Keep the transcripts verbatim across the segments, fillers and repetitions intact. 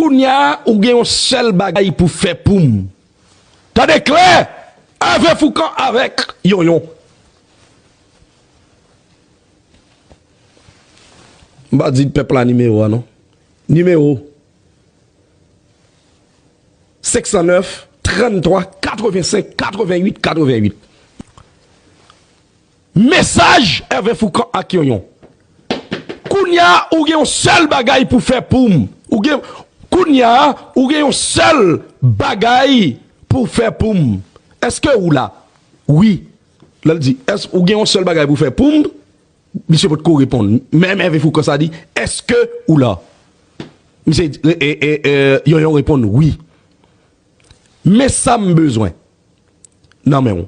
Kounye a, ou gen yon sèl bagay pou fè pou m. Tande klè! Hervé Foucan avèk Yonyon. M pa di pèp la nimewo a non. Nimewo senk san nèf, trann twa, katreven senk, katreven uit, katreven uit. Mesaj Hervé Foucan ak Yonyon. Kounye a, ou gen yon sèl bagay pou fè pou m. Ou gen, kounye a, ou gen yon sèl bagay pou fè pou m. Èske ou la? Wi. Lè l di, èske ou gen yon sèl bagay pou fè pou m? Misye potko reponn. Menm Hervé Foucan sa di, èske ou la? Misye, e, e, e, e, Yonyon reponn, wi. Men sa m bezwen nan men w.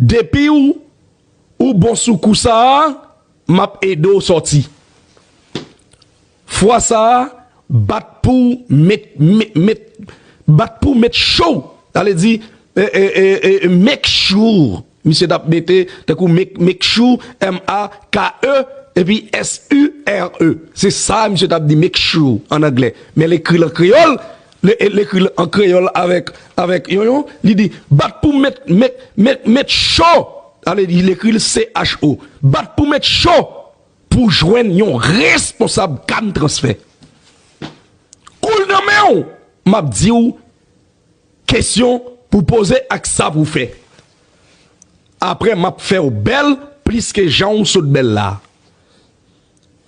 Depi w, ou bon sou kou sa a, m ap ede w sòti. Fwa sa a, bat pou w met, met, met, bat pou w met cho. Sa vle di, e, e, e, e, make sure. Misye t ap mete, tankou make, make sure, M A K E, epi S U R E. Se sa misye t ap di, make sure, ann anglè. Men l ekri l an kreyòl, l, l ekri l an kreyòl avèk, avèk Yonyon, li di, bat pou met, met, met, met cho. Ale, li ekri l C H O. Bat pou met cho pou jwenn yon responsab kam transfè. Kou l nan men w, m ap di w kesyon pou poze ak sa pou fè. Apre, m ap fè w bèl plis ke jan w sot bèl la.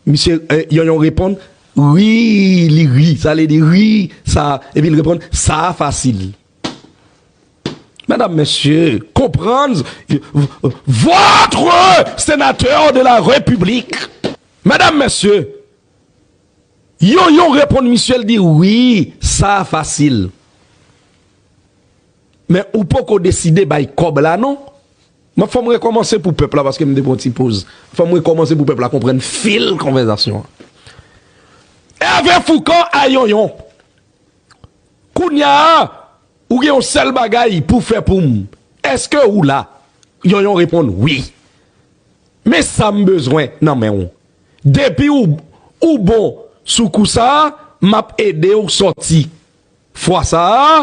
Misye, eh, Yonyon reponn, ri, li ri, sa vle di ri, sa, epi l reponn, sa a fasil. Medam, mesye, konprann, votre sénateur de la République. Medam, mesye, Yonyon reponn misye, l di, wi, sa a fasil. Men ou poko deside bay kòb la, non. Mwen fò m rekòmanse pou pèp la, paske m te pran ti poz. Fò m rekòmanse pou pèp la konprann fil konvèsasyon an. Hervé Foucan a Yonyon. Kounye a, ou gen yon sèl bagay pou fè pou m. Èske ou la? Yonyon reponn, wi. Men sa m bezwen nan men w. Depi ou, ou bon sou kou sa a, m ap ede w sòti. Fwa sa a,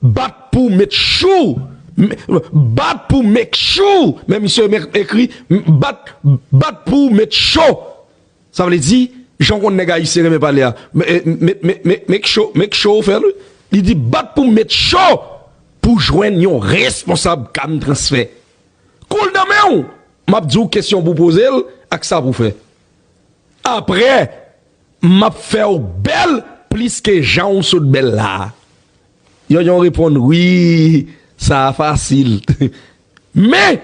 bat pou make sure. M, bat pou make sure. Men misye me, ekri, m, bat, bat pou make sure. Sa vle di, jan w konn nèg ayisyen renmen pale a, me, me, me, me, make sure, make sure w fè l, wi. Li di, bat pou make sure pou jwenn yon responsab kam transfè. Kou l nan men w, m ap di w kesyon pou poze l ak sa pou fè. Apre, m ap fè w bèl plis ke jan w sot bèl la. Yonyon reponn, wi, sa a fasil. Men,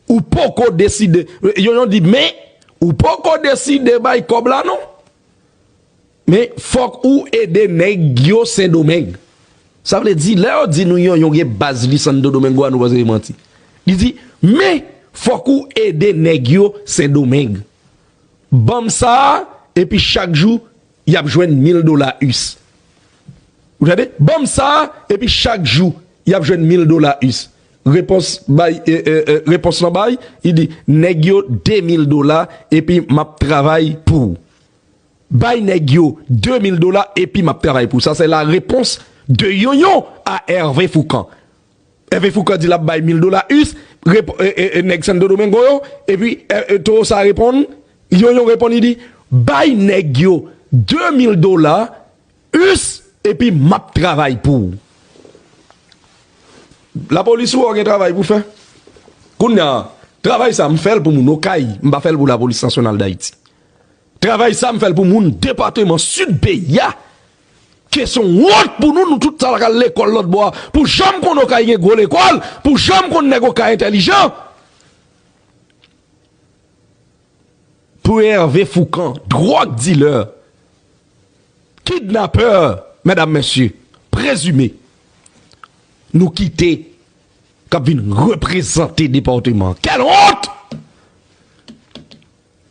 ou poko deside. Yonyon di, men, ou poko deside bay kòb la, non. Men, fòk ou ede nèg yo Sendomeng. Sa vle di, lè yo di nou Yonyon gen baz li Santo Domingo a, nou panse se manti. Li di, men, fòk ou ede nèg yo Sendomeng. Ban m sa a, epi chak jou, y ap jwenn mil dola U S. Ou tande? Ban m sa a, epi chak jou, y ap jwenn mil dola U S. Repons bay, e, e, e, repons lan bay, li di, nèg yo de mil dola, epi m ap travay pou ou. Bay nèg yo de mil dola, epi m ap travay pou ou. Sa, se la réponse de Yonyon à Hervé Foucan. Hervé Foucan di l ap bay mil dola U S, rep-, e, e, e, nèg Santo Domingo yo, epi, e, e, towo sa reponn, Yonyon reponn, li di, bay nèg yo de mil dola U S, epi m ap travay pou ou. Lapolis ou wè w gen travay pou fè. Kounye a, travay sa, m fè l pou moun Okay, m pa fè l pou Lapolis Nasyonal Dayiti. Travay sa, m fè l pou moun depatman Sid peyi a. Ke se yon wont pou nou, nou tout sa k al lekòl lòt bò a, pou janm konn Okay gen gwo lekòl, pou janm konn nèg Okay entèlijan. Pou Hervé Foucan, dwòg dilè, kidnapè, medam, mesye, prezime, nou kite k ap vin reprezante depatman. Quelle honte!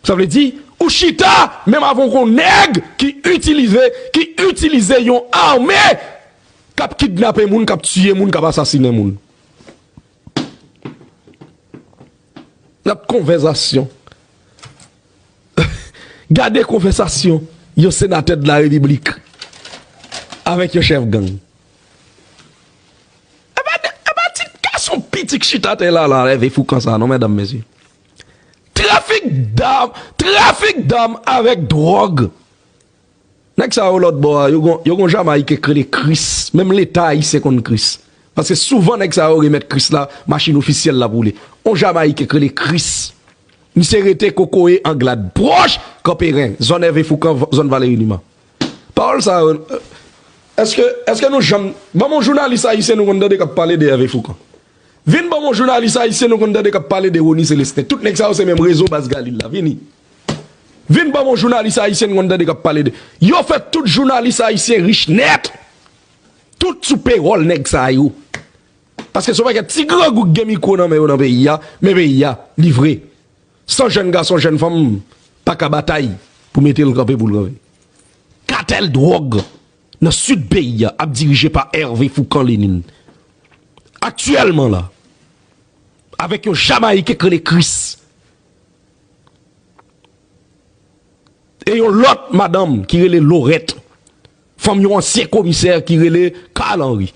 Sa vle di, ou chita menm avèk yon nèg ki itilize, ki itilize yon ame k ap kidnape moun, k ap tiye moun, k ap asasinen moun. N ap konvèsasyon. Gade konvèsasyon yon senatè de la repiblik. Avèk yon chèf gang. E pa, e pa ti gason piti k chita atè la, la, Hervé Fourcand sa, non, medam, mesye. Trafik dam, trafik dam avèk dwòg. Nèg sa yo lòt bò a, yo gon, yo gon Jamayiken k rele Chris. Menm Leta ayisyen konn Chris. Paske souvan nèg sa yo remèt Chris la, machin ofisyèl l ap woule. On Jamayiken k rele Chris. Misye rete Kokoye Anglad, pwòch Kanperen, zòn Hervé Fourcand, zòn Valéry Numa. Pawòl sa yo, èske, èske nou janm, ban m yon jounalis ayisyen nou konn tande k ap pale de Hervé Fourcand? Vin ban m yon jounalis ayisyen nou konn tande k ap pale de Rony Célestin. Tout nèg sa yo se menm rezo baz Galil la. Vini. Vin ban m yon jounalis ayisyen nou konn tande k ap pale de. Yo fè tout jounalis ayisyen rich nèt. Tout sou pewòl nèg sa yo. Paske se yon pakèt ti grangou k gen mikwo nan men yo nan peyi a, men peyi a, li vre. San jèn gason, jèn fanm pa ka batay pou mete l kanpe, pou l kanpe. Katèl dwòg nan sid peyi a ap dirije pa Hervé Fourcand Lénine. Aktyèlman la, avèk yon Jamayiken k rele Chris. E yon lòt madanm ki rele Lorette. Fanm yon ansyen komisè ki rele Carl Henry.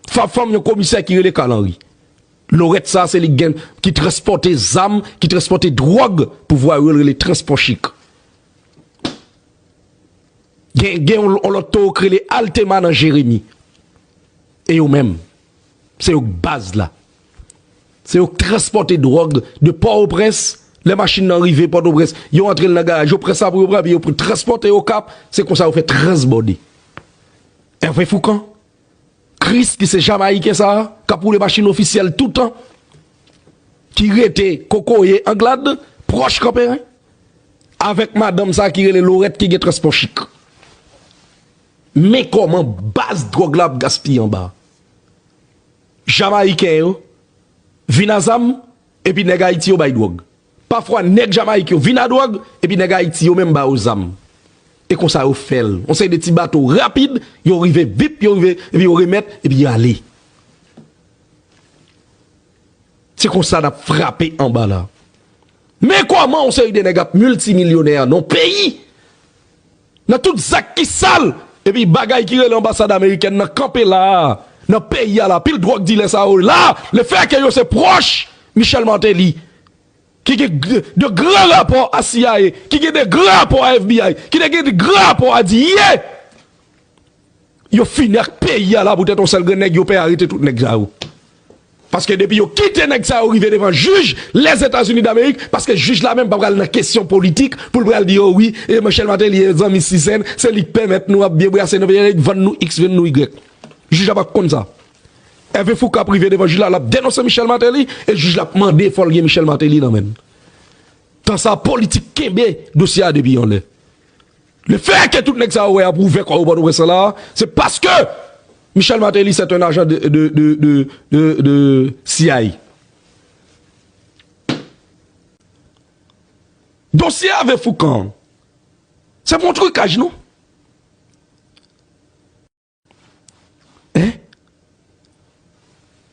Fa-, fanm yon komisè ki rele Carl Henry. Lorette sa, se li k gen, ki transpòte zam, ki transpòte dwòg pou vwayo l rele Transpò Chik. Gen, gen yon, yon lòt towo k rele Altema nan Jeremi. E yo menm, se yo k baz la. Se yo k transpòte dwòg de Pòtoprens. Lè machin nan rive Pòtoprens, yo antre l nan garaj, yo pran sa pou yo pran, epi yo pran transpòte yo Kap. Se konsa yo fè transbòde. Hervé Fourcand, Chris ki se Jamayiken sa a, k ap woule machin ofisyèl toutan, ki rete Kokoye Anglad, pwòch Kanperen, avèk madanm sa a ki rele Lorette ki gen Transpò Chik. Men kòman baz dwòg la ap gaspiye anba. Jamayiken yo vin a zam, epi nèg Ayiti yo bay dwòg. Pafwa, nèg Jamayik yo vin a dwòg, epi nèg Ayiti yo menm ba yo zam. E konsa yo fè l. Yon seri de ti bato rapid, yo rive vip, yo rive, epi yo remèt, epi yo ale. Se konsa n ap frape anba la. Men kòman yon seri de nèg ap miltimilyonè nan yon peyi, nan tout zak ki sal, epi bagay ki rele anbasad amerikèn nan kanpe la a, nan peyi a la, pil dwòg dilè sa yo la, lefètke yo se pwòch Michel Martelly, ki gen de gran rapò a C I A, ki gen de gran rapò a F B I, ki te gen de gran rapò a D E A. Yo fini ak peyi a la poutèt yon sèl grenn nèg, yo pè arete tout nèg sa yo. Paske depi yo kite nèg sa yo rive devan jij Lèzetazini Damerik, paske jij la menm pa pral nan kesyon politik pou l pral di yo wi, e Michel Martelly e zanmi Sisèn, se li k pèmèt nou ap byen brase nan peyi a, li vann nou X, vann nou Y. Jij la pa konn sa. Hervé Fourcand ap rive devan jij la, l ap denonse Michel Martelly, e jij la ap mande fò l gen Michel Martelly nan men l. Tan sa, politik kenbe dosye a depi anlè. Lefètke tout nèg sa yo wè ap ouvè kò yo Pòtoprens la, se paske Michel Martelly c'est un agent de, de, de, de, de, de C I A. Dosye Hervé Fourcand, se pa yon trikaj, non. Hein?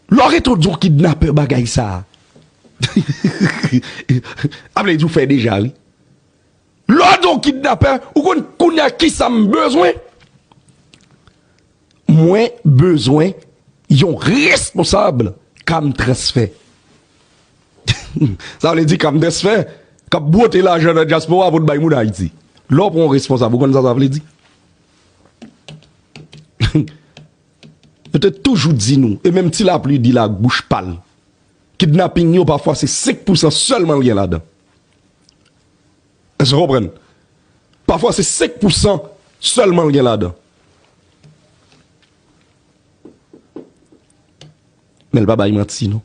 Lè w rete w di yon kidnapè bagay sa a. A vle di w fè deja, wi. Lè w di yon kidnapè, ou konn kounye a kisa m bezwen? Mwen bezwen yon responsab Camtransfer. Sa vle di Camtransfer k ap bwote lajan nan dyaspora pou l bay moun Ayiti. Lè w pran yon responsab, ou konn sa sa vle di? Yo te toujou di nou, e menm Ti Lapli di l ak bouch pa l, kidnaping yo pafwa se senk pousan sèlman l gen ladan. Èske w konprann? Pafwa se senk pousan sèlman l gen ladan. Men l pa bay manti, non.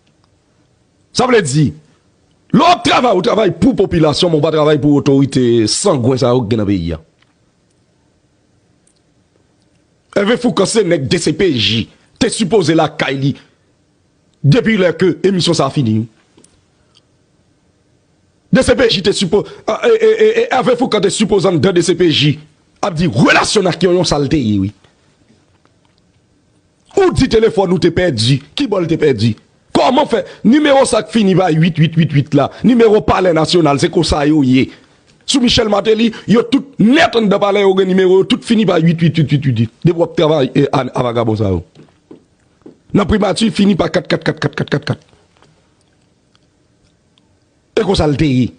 Sa vle di, lè w ap travay, ou travay pou popilasyon, men w pa travay pou otorite sangwen sa yo k gen nan peyi a. Hervé Fourcand se nèg D C P J te sipoze lakay li depi lè ke emisyon sa a fini. D C P J te sipo, e, e, e, e, Hervé Fourcand te sipoze anndan D C P J ap di relasyon n ak yo yon sa l te ye, wi. Ou di telefòn ou te pèdi, ki bò l te pèdi? Kòman fè? Nimewo sa k fini pa uit uit uit uit la, nimewo Palè Nasyonal, se konsa yo ye. Sou Michel Martelly, yo tout nèt anndan palè yo gen nimewo yo, tout fini pa uit uit uit uit uit. Depi w ap travay e a, a vagabon sa yo. Nan primati, fini pa kat kat kat kat kat kat kat kat. E konsa l te ye.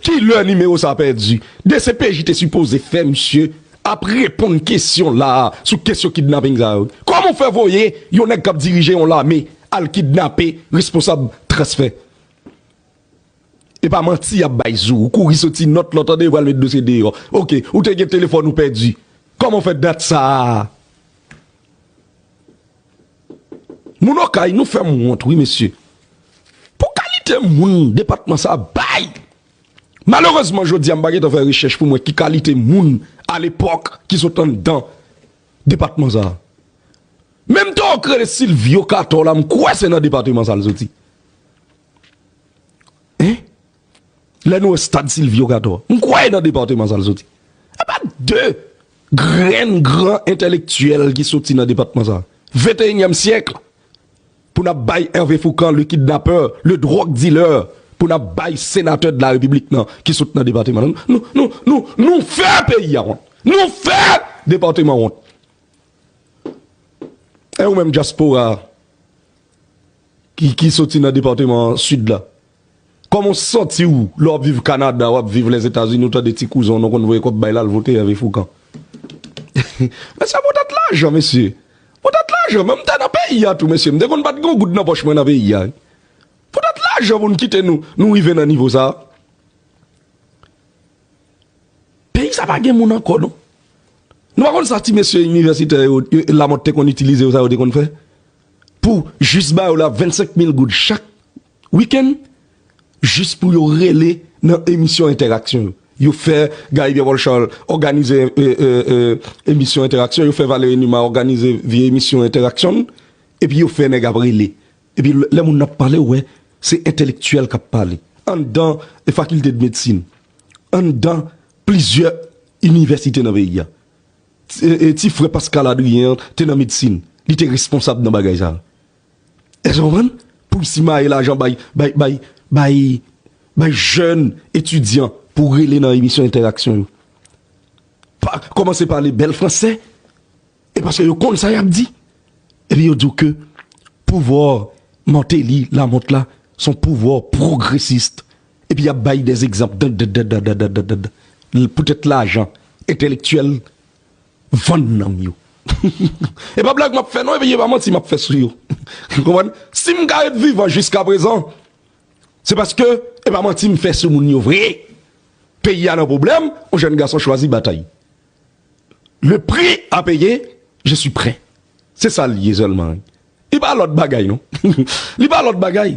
Ki lè nimewo sa a pèdi? D C P J te sipoze fè misye ap reponn kesyon la a sou kesyon kidnaping sa yo. Kòman w fè voye yon nèg k ap dirije yon lame al kidnape responsab transfè? E pa manti y ap bay sou ou. Kouri soti nòt la, w tande, yo pral met dosye deyò. Oke, ou te gen telefòn ou pèdi. Kòman w fè dat sa a? Moun Okay, nou fè m wont, wi, mesye. Pou kalite moun depatman sa a bay. Malerezman, jodi a, m pa gentan fè rechèch pou m wè ki kalite moun alepòk ki sot anndan depatman sa a. Menm tan w rele Silvio Cator la, m kwè se nan depatman sa a l soti. Hein? Lè nou wè stad Silvio Cator, m kwè nan depatman sa a l soti. E pa de grenn gran entèlektyèl ki soti nan depatman sa a. Venteyinyèm syèk, pou n ap bay Hervé Fourcand, le kidnapè, le drug dealer, pou n ap bay senatè de la repiblik nan, ki sot nan depatman nan. Nou, nou, nou, nou fè peyi a wont. Nou fè depatman wont. E ou menm dyaspora ki, ki soti nan depatman sid la, kòman w santi w lè w ap viv Kanada, w ap viv Lèzetazini, ou tande ti kouzen w non konn voye kòb bay la, l vote Hervé Fourcand? Mesye, poutèt lajan, mesye. Poutèt lajan, men m te nan peyi a tou, mesye. M te konn pa t gen yon goud nan pòch mwen nan peyi a. Poutèt lajan pou n kite nou, nou rive nan nivo sa a. Peyi sa pa gen moun ankò, non. Nou pa konn sa ti mesye inivèsitè yo, yo, Lamòt te konn itilize yo, sa yo te konn fè? Pou jis ba yo la vennsenk mil goud chak wikenn, jis pou yo rele nan emisyon entèraksyon yo. Yo fè Guy Pierre Paul Charles òganize, e, e, e, emisyon entèraksyon, yo fè Valéry Numa òganize vye emisyon entèraksyon, epi yo fè nèg ap rele. Epi lè, lè moun nan ap pale, ou wè, se entèlektyèl k ap pale. Anndan, e, fakilte de medsin, anndan plizyè inivèsite nan peyi a. Ti, e, e, ti frè Pascal Adrien an te nan medsin. Li te responsab nan bagay sa a. Èske w konprann? Pou l simaye lajan bay, bay, bay, bay, bay jèn etidyan pou rele nan emisyon entèraksyon yo. Pa, kòmanse pale bèl fransè. E paske yo konn sa y ap di. Epi yo di w ke pouvwa Martelly, Lamothe la, se yon pouvwa pwogresis. Epi y ap bay dè egzanp. Poutèt lajan, entèlektyèl vann nanm yo. E pa blag m ap fè non, epi e pa manti m ap fè sou yo. Ou konprann? Si m ka ret vivan jiska prezan, se paske e pa manti m fè sou moun yo vre. Peyi a nan pwoblèm, yon jèn gason chwazi batay. Le prix à payer, je suis prêt. Se sa l ye sèlman. Li pa lòt bagay non. Li pa lòt bagay.